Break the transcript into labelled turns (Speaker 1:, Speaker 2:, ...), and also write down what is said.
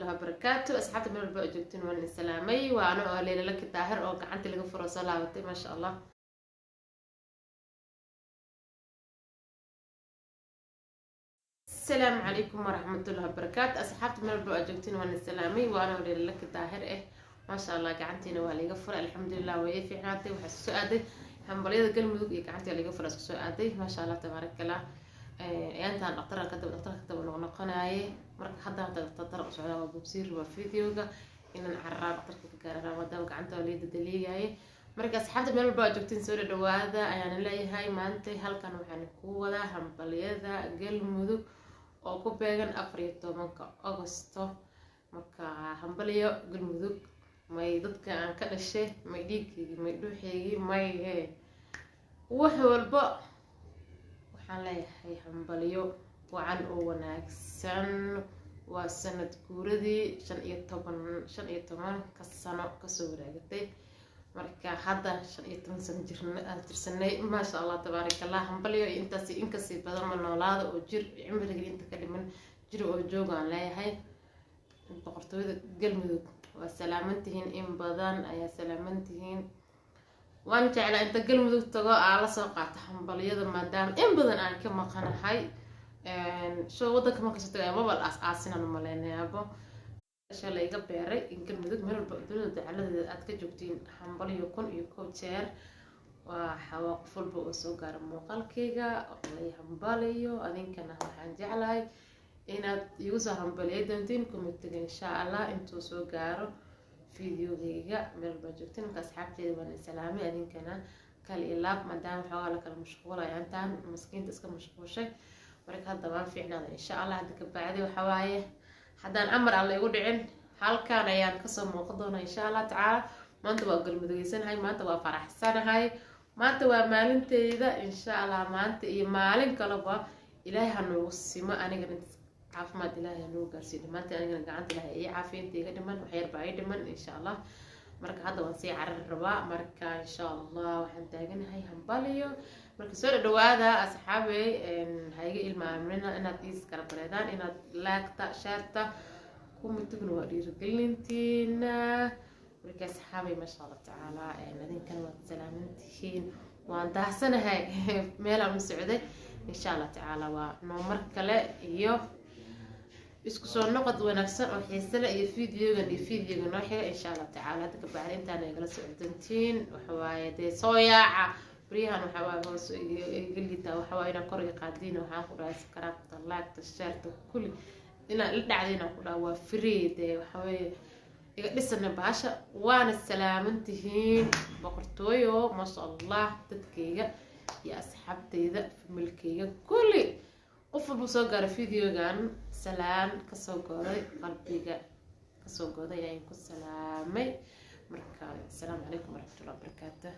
Speaker 1: Waraxmatullahi wabarakaatu. Asxaabta meel walba oo joogtiin, waan idin salaamay. Waa ano oo Leylala Daahir oo gacantii laga furo soo laabatay, maasha Allah. Asalaamu calaykum waraxmatullahi wabarakaatu. Asxaabta meel walba oo joogtiin, waan idin salaamay. Waa anoo Leylala Daahir maasha Allah. Gacantiina waa laga furay, alxamdulilah, way ii fiicnaatay. Waxaa isku soo aaday hambalyada Galmudug iyo gacantii laga furay isku soo aaday, maasha Allah, tabaarakallah. Ayaantaan dhaqtarka kadaba, dhaqtarka kadaba noqnoqonaaye. Marka hadda dhaqtar u socdaa, waa bogsiir, waa videoga inaan cararaa dhaqtarka ka gaarara, maadaama gacanta waa lii dadaliigaaye. Marka asxaabta meel walba aad joogtiin, soo dhadhawaada ayaan leeyahay. Maanta halkan waxaan ku wadaa hambalyada Galmudug oo ku beegan 14-ka Agosto. Marka hambalyo Galmudug, may dadka aan ka dhashay, may dhiiggeygii, may dhuuxeygii, may wax walba, waxaan leeyahay hambalyo wacan oo wanaagsan. Waa sanad guuradii 15, 15-ka sano kasoo waraagatay. Marka hadda 15 sano jirna aan jirsanay, maasha Allah, tabaaraka Allah. Hambalyo intaas inkasii badan ma noolaada oo jir, cimriga inta ka dhiman jir oo joog aan leeyahay. Boqortooyada Galmudug waa salaamantihiin, in badan ayaa salaamantihiin. Waan jeclaa inta Galmudug tago aa lasoo qaato hambalyada, maadaama in badan aan ka maqanahay. So wadanka markasoo tagay maba la aas-aasinaan umaleynayaabo sha la iga beeray in Galmudug meel walba dunida dacaladeeda aad ka joogtiin. Hambalyo 1001 jeer. Waa xawaa qof walba oo soo gaara muuqaalkayga waxaan hambaliyo. Adinkana waxaan jeclahay inaad igu soo hambaliyo doontiin commentiga, insha Allah, intuu soo gaaro videogayga meel walbaa joogtiin. Marka asxaabteeda waan salaamay, adinkana kal iyo laab, maadaama xoogaa la kala mashquulaya, intaan maskiinta iska mashquushay. Marka hadda waan fiicnaada, insha Allah. Hadda kabacdi waxawaaye, haddaan amar alla igu dhicin, halkan ayaan kasoo muuqan doonaa, insha Allah tacaala. Maanta waa galmudugeysanahay, maanta waa faraxsanahay, maanta waa maalinteyda, insha Allah. Maanta iyo maalin kaleba Ilaahay ha noogu simo. Anigana caafimaad Ilaahay ha noogu gaarsiiyo dhamaanta. Anigana gacanta Ilaahay ii caafiya, inta iga dhiman waxyar baa ii dhiman, insha Allah. Marka hadda waan sii carari rabaa. Marka insha Allah waxaan taaganahay hambaliyo. Marka soo dhadhawaada asxaabey, ha iga ilmaamina inaad iis kala bareedaan, inaad laagta, shareta, commentiguna waa dhiirigelintiina. Marka asxaabey, maasha Allah tacaala, adinkana waad salaamantihiin. Waan daahsanahay, meelaan u socday. Insha Allah tacaala waa noo mar kale iyo isku soo noqod wanaagsan oo xiise leh iyo videogan iyo videoga noo xiga, insha Allah tacaala. Hadda kabacdi intaana igala socdantiin, waxawaaye dee soo yaaca. Baryahan waxawaaye hoos iga liitaa, waxawaaye inaan kor iga qaadiin. Waxaan ku dhahay subscribe-ta, like-ta, share-ta, kulli inaan la dhacday, inaan ku dhaha waa free dee. Waxaweeye iga dhisana baasha. Waana salaaman tihiin boqortooyo, maasha Allah. Dadkayga iyo asxaabtayda, familkayga, kulli qof walba soo gaara videogan, salaan kasoo goday qalbiga, kasoo goday ayaan ku salaamay. Marka asalaamu calaykum waraxmatullahi wabarakaatu.